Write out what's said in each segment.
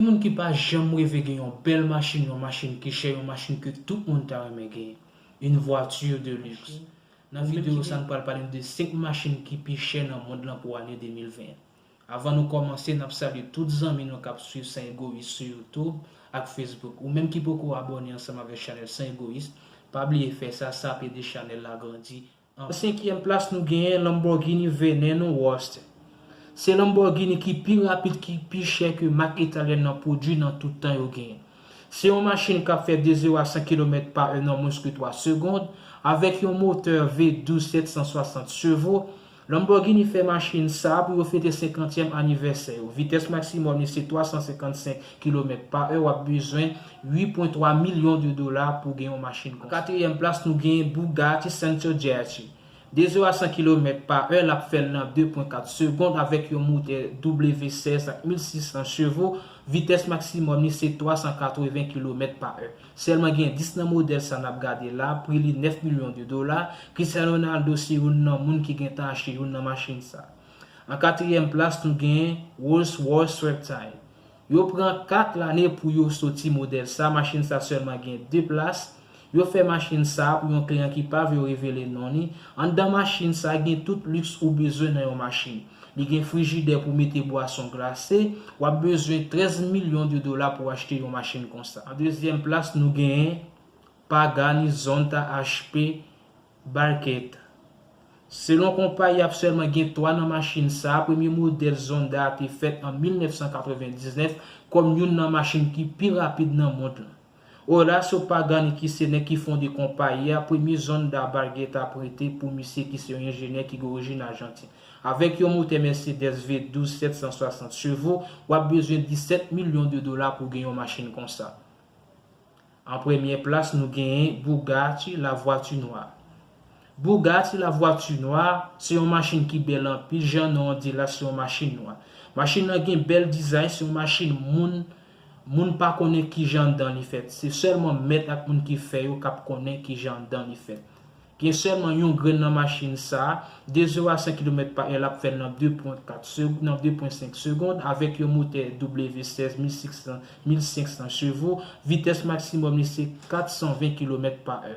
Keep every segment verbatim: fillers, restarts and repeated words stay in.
Moun ki pa janm reve gen yon bèl machin, yon machin ki chè, yon machin ke tout moun ta renmen genyen. Une voiture de luxe. Nan videyo sa, nou pral pale de senk machin ki pi chè nan mond lan pou ane de mil ven. Avan nou kòmanse, n ap salye tout zanmi nou k ap swiv San Egoyis sou YouTube ak Facebook. Ou menm ki poko abòne ansanm avèk chanèl San Egoyis, pa bliye fè sa, sa ap ede chanèl la grandi. An senkyèm plas, nou genyen Lamborghini Veneno Roadster. Se Lamborghini ki pi rapid, ki pi chè ke mak italyèn nan pwodui nan tout tan yo genyen. Se yon machin k ap fè de zewo a san kilomèt pa è nan mwens ke twa segonn, avèk yon motè V douz sèt san swasant chevo. Lamborghini fè machin sa a pou yo fete senkantyèm anivèsè yo. Vitès maksimòm li se twa san senkannsenk kilomèt pa è, w ap bezwen uit pwen twa milyon de dola pou gen yon machin konsa. Katriyèm plas, nou genyen Bugatti Santagiati. De zewo a san kilomèt pa è, l ap fè l nan de pwen kat segonn avèk yon motè W sèz ak mil sis san chevo, vitès maksimòm li se twa san katreven kilomèt pa è. Sèlman gen dis nan modèl sa n ap gade la, pri li nèf milyon de dola. Cristiano Ronaldo se youn nan moun ki gentan achte youn nan machin sa. An katriyèm plas, nou genyen Rolls Royce Reptile. Yo pran kat lane pou yo soti modèl sa. Machin sa sèlman gen de plas. Yo fè machin sa pou yon kliyan ki pa vle yo revele non li. Anndan machin sa gen tout liks ou bezwen nan yon machin. Li gen frijidè pou mete bwason glase. W ap bezwen trèz milyon de dola pou achte yon machin konsa. An dezyèm plas, nou genyen Pagani Zonta H P Barchetta. Selon konpayi a, ap sèlman gen twa nan machin sa a. Premye modèl Zonda a te fèt an mil nèf san katrevendiznèf kòm youn nan machin ki pi rapid nan mond lan. Horacio Pagani, ki se nèg ki fonde konpayi a, premye Zonda Barchetta prete pou misye ki se yon enjenyè ki gen orijin Ajantin. Avèk yon motè Mercedes V douz sèt san swasant chevo, w ap bezwen disèt milyon de dola pou gen yon machin konsa. An premyè plas, nou genyen Bugatti La Voiture Noire. Bugatti La Voiture Noire se yon machin ki bèl anpil, jan non an di la, se yon machin nwa. Machin nan gen bèl dizay, se yon machin moun, moun pa konnen kijan anndan li fèt. Se sèlman mèt ak moun ki fè yo k ap konnen kijan anndan li fèt. Gen sèlman yon grenn nan machin sa a, de zewo a san kilomèt pa è, l ap fè l nan de pwen kat seg-, nan de pwen senk segonn, avèk yon motè W sèz mil senk san, mil senk san chevo, vitès maksimòm li se kat san ven kilomèt pa è.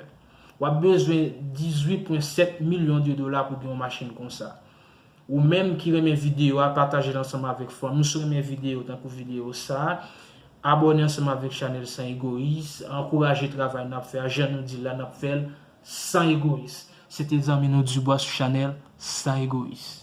W ap bezwen dizuit pwen sèt milyon de dola pou gen yon machin konsa. Ou menm ki renmen videyo a, pataje l ansanm avèk fanmi w. Si w renmen videyo tankou videyo sa a, abòne ansanm avèk chanèl San Egoyis, ankouraje travay n ap fè a, jan nou di la, n ap fè l san egoyis. Se te zanmi nou Dubois sou chanèl San Egoyis.